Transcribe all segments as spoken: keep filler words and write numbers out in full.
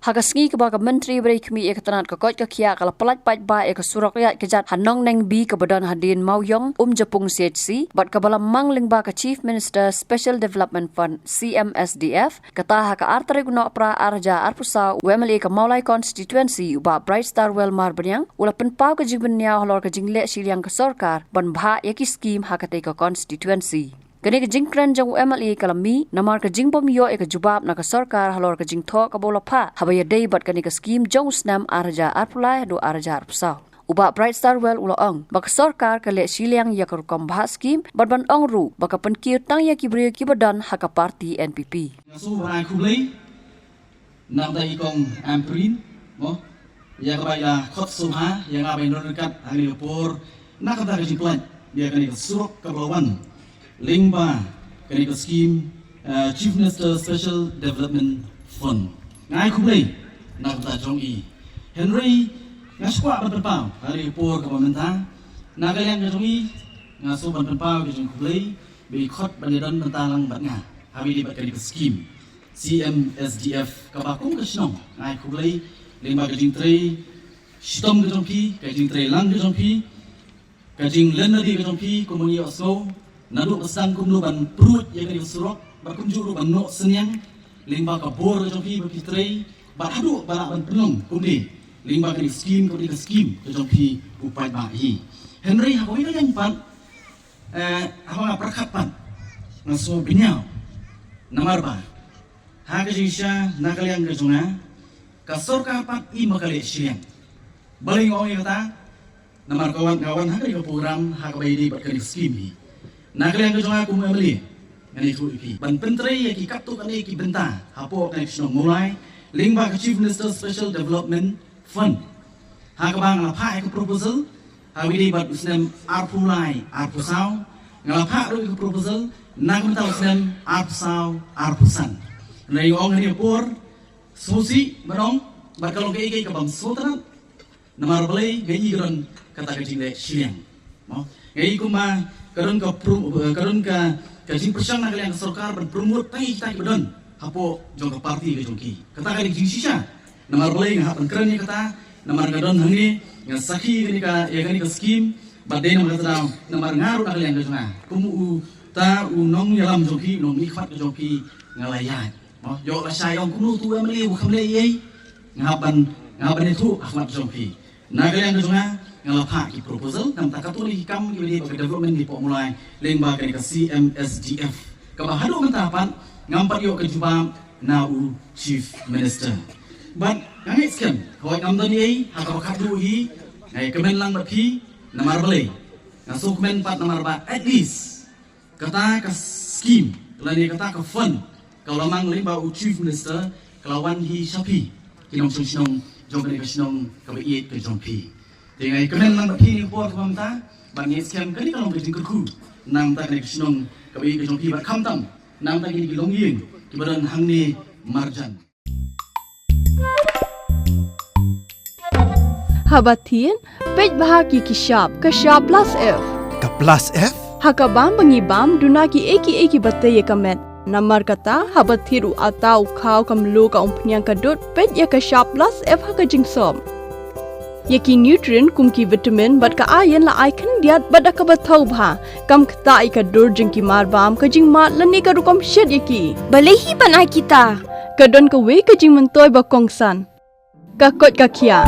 Ha ka sngi kaba ka Myntri ba dei khmih ïa ka tnat ka koit ka khiah ka la pyllait paidbah ïa ka surok ïaid kjat ha Nongneng B kaba don hadien Mawïong Umjapung C H C bad kaba la mang lyngba ka Chief Minister Special Development Fund, C M S D F. Kata ha ka ar tarik u Nohprah ar hajar arphew saw, u M L A ka Mawlai Constituency u Bah Brightstarwell Marbaniang u la pynpaw ka jingbynñiaw halor ka jingleh shiliang ka sorkar ban bhah ïa ki skim ha katei ka constituency. Kane ka jingkren jong u M L A ka la mih namar ka jingbym ïoh ïa ka jubab na ka sorkar halor ka jingthoh kaba u la phah haba ïadei bad kane ka skim jong u snem ar hajar arphew lai haduh ar hajar arphew saw. U Bah Brightstarwell u la ong ba ka sorkar ka leh shiliang ïa ka rukom bhah skim bad ban ong ruh ba ka pynkiew tang ïa ki briew kiba don ha ka party N P P. Nga sngewbha ai khublei na ka bynta i kong Ampareen, mo, ïa kaba i la khot sngewbha ïa nga ban ïaid ryngkat ha kane ka por na ka bynta ka jingpynlait ïa kane ka surok kaba la wan lyngba kane ka skim, eh, Chief Minister Special Development Fund. Nga ai khublei na ka bynta jong i. Hynrei nga sngewkwah ban pynpaw ha kane ka por kaba mynta na ka liang ka jong i, nga sngewbha ban pynpaw ka jingkhublei ba i khot ban ïadon bynta lang bad nga haba ïadei bad kane ka skim C M S D F, kaba kum ka shnong nga ai khublei lyngba ka jingtrei shitom ka jong phi, ka jingtrei lang ka jong phi, ka jinglen nadih ka jong phi, kumba ngi ïohsngew naduh ba sdang kumno ban pruid ïa kane ka surok bad kumjuh ruh ban noh synñiang, lyngba ka bor ka jong phi ba phi trei bad haduh ba lah ban pynlong kumne lyngba kane ka skim, kane ka skim ka jong phi u paidbah hi. Hynrei ha kawei ka liang pat, eh, haba nga pyrkhat pat, nga sngew bynñiaw namar ba ha ka jingshisha na ka liang ka jong nga, ka sorkar pat i ma ka leh shiliang. Balei nga ong ïa kata? Namar ka wan, nga wan ha kane ka program ha kaba ïadei bad kane ka skim hi. Na ka liang ka jong nga kum u M L A, ngan ïathuh ïa phi ban pyntrei ïa ki katto katne ki bynta hapoh kane ka shnong Mawlai lyngba ka Chief Minister Special Development Fund. Ha kaba nga la phah ïa ka proposal ha kaba ïadei bad u snem arphew lai arphew saw, nga la phah ruh ïa ka proposal na ka bynta u snem arphew saw arphew san. Hynrei nga ong ha kane ka por, sngewsih ban ong bad ka long kaei kaei kabym sngewtynnat. Namar balei? Nga i ka don kata ka jingleh shiliang. Mo? Nga i kumba ka don ka prom-, ka don ka, ka jingpyrshang na ka liang ka sorkar ban promote tang ïa kita kiba don hapoh jong ka party ka jong ki. Kata ka dei ka jingshisha. Namar balei nga hap ban kren ïa kata? Namar nga don hangne, nga sakhi kane ka, ïa kane ka skim, bad dei namar kata daw, namar nga ruh na ka liang ka jong nga kum uta u nongïalam jong phi, u nongmihkhmat ka jong phi, nga la ïaid. Mo, ïoh lashai ong kumno utu u M L A u kham leh ei ei. Nga hap ban, nga hap ban ïathuh ha khmat jong phi. Na ka liang ka jong nga, nga la phah ki proposal na ka bynta katto katne ki kam kiba dei bad ka development hapoh Mawlai lyngba kane ka C M S D F, kaba haduh mynta pat ngam pat ïoh ka jubab na u Chief Minister. Bad nga ngeit skhem, hooid ngam don ei ei ha kaba khatduh hi, nga ïakmen lang bad phi. Namar balei? Nga sngewkmen pat namar ba at least kata ka skim lane kata ka fund ka la mang lyngba u Chief Minister, ka la wan hi sha phi ki nongshong shnong jong kane ka shnong kaba ïeit ka jong phi. Te nga ïakmen lang bad phi ha kane ka por kaba mynta, bad nga ngeit skhem kane ka long ka jingkyrkhu na ka bynta kane ka shnong kaba ïeit ka jong phi, bad khamtam na ka bynta kine ki longïing kiba don hangne marjan. Haba thied, peit bha ki ki shap, ka shap plus F. Ka plus F? Ha ka bam ba ngi bam, duna kiei kiei kiba tei ïa ka met. Namar kata, haba thied u atta, u khaw, ka mluh, ka umphniang, ka dud, peit ïa ka shap plus F ha ka jingsop. Ïa ki nutrient kum ki vitamin bad ka iron la ai khyndiat bad da kaba thaw bha. Kam ktah ïa ka dur jong ki marbam, ka jingmad lane ka rukom shet ïa ki. Balei hi ban ai kita? Ka don kawei ka jingmyntoi ba kongsan. Ka koit ka khiah.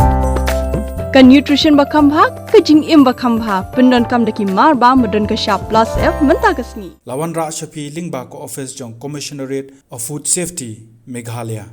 Ka nutrition ba kham bha, ka jingim ba kham bha. Pyndonkam da ki marbam ba don ka shap plus F mynta ka sngi. La wanrah sha phi lyngba ka office jong Commissionerate of Food Safety, Meghalaya.